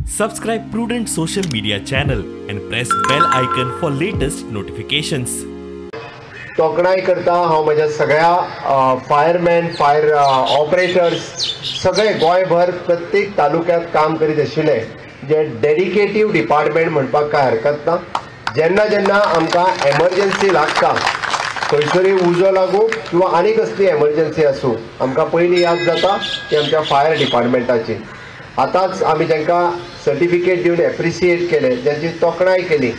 Subscribe Prudent social media channel and press bell icon for latest notifications. तोखणाय करता हांव म्हज्या सगळ्या फायरमॅन, फायर ऑपरेटर्स, सगळे गोंयभर प्रत्येक तालुक्यात काम करीत आशिल्ले जे डेडिकेटीव डिपार्टमेंट म्हणपाक कांय हरकत ना. जेन्ना जेन्ना आमकां एमर्जन्सी लागता, खंयसरूय उजो लागूं किंवा आनी कसली एमर्जन्सी आसूं, आमकां पयली याद जाता ती आमच्या फायर डिपार्टमेंटाची. आतांच आमी तांकां सर्टिफिकेट दिवन एप्रिसिएट केले, जांची तोखणाय केली.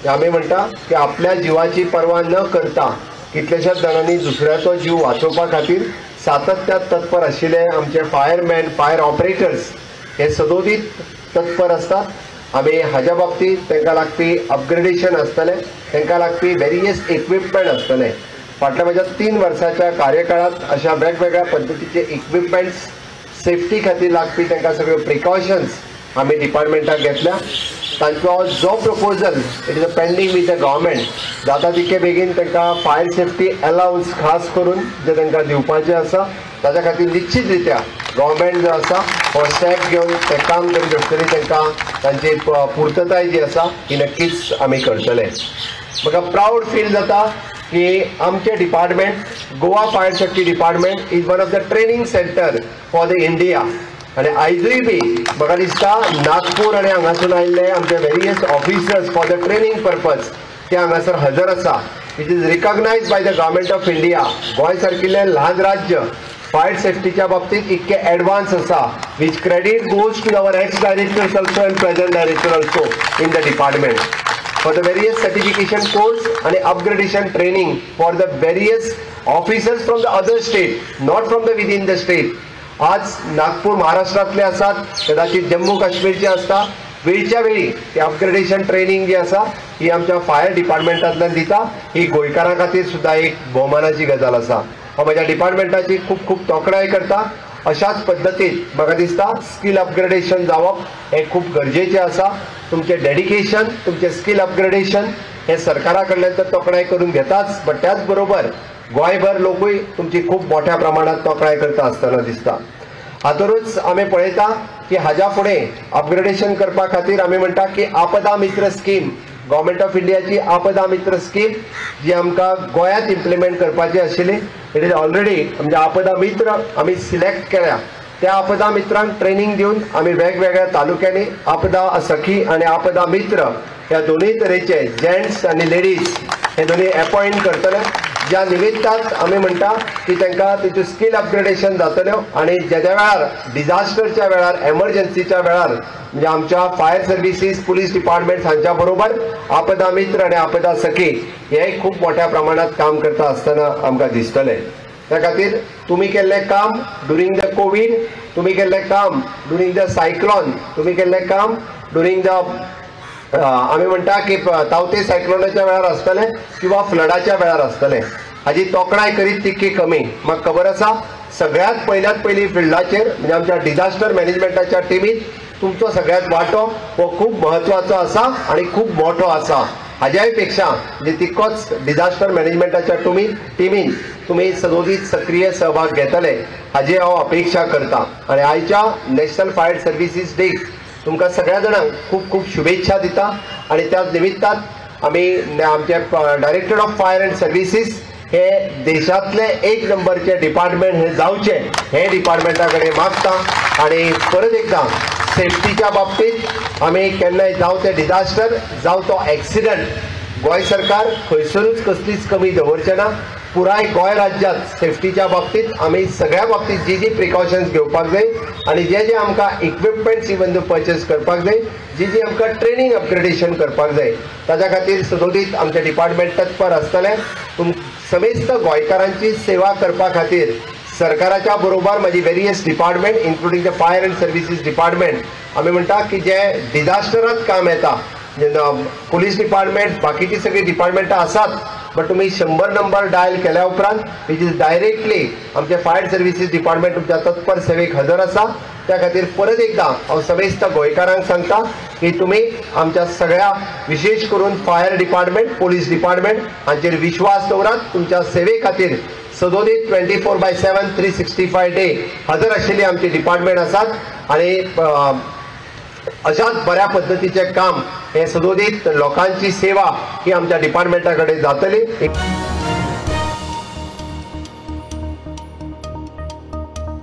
आमी म्हणटा की आपल्या जिवाची पर्वा न करता कितल्याशाच जाणांनी दुसऱ्याचो जीव वाचोवपा खातीर सातत्यात तत्पर आशिल्ले आमचे फायरमॅन, फायर ऑपरेटर्स हे सदोदीत तत्पर आसतात. आमी हाज्या बाबतींत तांकां लागपी अपग्रेडेशन आसतलें, तांकां लागपी वेरियस इक्विपमेंट आसतलें. फाटल्या म्हज्या 3 वर्साच्या कार्यकाळांत अशा वेगवेगळ्या पद्दतीचे इक्विपमेंट्स, सेफ्टी खातीर लागपी तांकां सगळ्यो प्रिकॉशन्स आमी डिपार्टमेंटाक घेतल्या. तांचो जो proposal it is a pending with the government, जाता तितके बेगीन तांकां फायर सेफ्टी अलावन्स खास करून जे तांकां दिवपाचें आसा ताच्या खातीर निश्चित रित्या गव्हर्मेंट जो आसा हो स्टेप घेवन तें काम करीत आसतली. तांकां तांची पुर्तताय जी आसा ही नक्कीच आमी करतले. म्हाका प्रावड फील जाता की आमचें department, Goa fire safety department is one of the training centre for the India. आनी आयजूय बी म्हाका दिसता नागपूर आनी हांगासून आयिल्ले आमचे various officers for the training purpose ते हांगासर हजर आसा. It is recognised by the government of India. Goa सारकिल्लें ल्हान राज्य फायर सेफ्टीच्या बाबतींत इतकें एडवान्स आसा, which credit goes to our ex directors also and present director also in the department for the various certification course and upgradation training for the various officers from the other state, not from the within the state. आज नागपूर महाराष्ट्रातले आसात, कदाचित जम्मू काश्मीरचे आसता. वेळच्या वेळी ते upgradation training जी आसा ही आमच्या फायर डिपार्टमेंटांतल्यान दिता. ही गोंयकारां खातीर सुद्दां एक भोवमानाची गजाल आसा. हांव म्हज्या डिपार्टमेंटाची खूब खूब तोखणाय करता. अशाच पद्दतीन म्हाका दिसता स्कील अपग्रेडेशन जावप हें खूब गरजेचें आसा. तुमचें डेडिकेशन, तुमचें स्कील अपग्रेडेशन हें सरकारा कडल्यान तर तोखणाय करून घेताच, बट त्याच बरोबर गोंयभर लोकूय तुमची खूब मोठ्या प्रमाणात तोखणाय करता आसतना दिसता. हातूंतच आमी पळयता की हाज्या फुडें अपग्रेडेशन करपा खातीर आमी म्हणटा की आपदा मित्र स्कीम, गव्हर्मेंट ऑफ इंडियाची आपदा मित्र स्कीम जी आमकां गोंयांत इम्प्लिमेंट करपाची आशिल्ली, it is already म्हणजे आपदा मित्र आमी सिलेक्ट केल्या. त्या आपदा मित्रांक ट्रेनिंग दिवन आमी वेगवेगळ्या तालुक्यांनी आपदा सखी आनी आपदा मित्र ह्या दोनूय तरेचे जेंट्स आनी लेडीज हे दोनूय अपॉयंट करतले. ज्या निमित्तान आमी म्हणटा की तांकां तेच्यो स्कील अपग्रेडेशन जातल्यो आनी ज्या वेळार डिझास्टरच्या वेळार, एमर्जन्सीच्या वेळार म्हणजे आमच्या फायर सर्विसीस, पुलीस डिपार्टमेंट हांच्या बरोबर आपदा मित्र आनी आपदा सखी हे खूब मोठ्या प्रमाणात काम करता आसतना आमकां दिसतलें. त्या खातीर तुमी केल्लें काम ड्युरींग the Covid, तुमी केल्लें काम ड्युरींग the cyclone, तुमी केल्लें काम ड्युरींग the आमी म्हणटा की तावते सायक्लोनाच्या वेळार आसतलें किंवा फ्लडाच्या वेळार आसतलें, हाजी तोखणाय करीत तितकी कमी. म्हाका खबर आसा सगळ्यांत पयल्यात पयलीं फिल्डाचेर म्हणजे आमच्या डिझास्टर मॅनेजमेंटाच्या टिमीत तुमचो सगळ्यांत वांटो हो खूब म्हत्वाचो आसा आनी खूब मोठो आसा. हाज्याय पेक्षा म्हणजे तितकोच डिझास्टर मॅनेजमेंटाच्या टिमीन तुमी सदोदीत सक्रीय सहभाग घेतले हाजी हांव अपेक्षा करता. आनी आयच्या नॅशनल फायर सर्विसीस डेक तुमकां सगळ्या जाणांक खूब खूब शुभेच्छा दिता. आनी त्याच निमित्तान आमी आमचे director of fire and services हे देशांतले 1 नंबरचे डिपार्टमेंट हे जावचें हे डिपार्टमेंटा कडेन मागता. आनी परत एकदां सेफ्टीच्या बाबतींत आमी केन्नाय जावं तें डिझास्टर, जावं तो एक्सिडंट, गोंय सरकार खंयसरूच कसलीच कमी दवरचें ना. पुराय गोंय राज्यांत सेफ्टीच्या बाबतींत आमी सगळ्या बाबतींत जी जी प्रिकॉशन्स घेवपाक जाय आनी जे जे आमकां इक्विपमेंट्स इवन दो पर्चेस करपाक जाय, जी जी आमकां ट्रेनिंग अपग्रेडेशन करपाक जाय ताच्या खातीर सदोदीत आमचें डिपार्टमेंट तत्पर आसतलें. समेस्त गोंयकारांची सेवा करपा खातीर सरकाराच्या बरोबर म्हजी various department including the fire and services department आमी म्हणटा की जे डिझास्टरांत काम येता, पुलीस डिपार्टमेंट, बाकीची सगळीं डिपार्टमेंटां आसात, बट तुमी 100 नंबर डायल केल्या उपरांत which is directly आमचे फायर सर्विसीस डिपार्टमेंट तुमच्या तत्पर सेवेक हजर आसा. त्या खातीर परत एकदां हांव समेस्त गोंयकारांक सांगता की तुमी आमच्या सगळ्या विशेष करून फायर डिपार्टमेंट, पुलीस डिपार्टमेंट हांचेर विश्वास दवरात. तुमच्या सेवे खातीर सदोदीत 24/7 365 डे हजर आशिल्ली आमची डिपार्टमेंट आसात. आनी अशाच बऱ्या पद्दतीचें काम हें सदोदीत लोकांची सेवा ही आमच्या डिपार्टमेंटा कडेन जातली.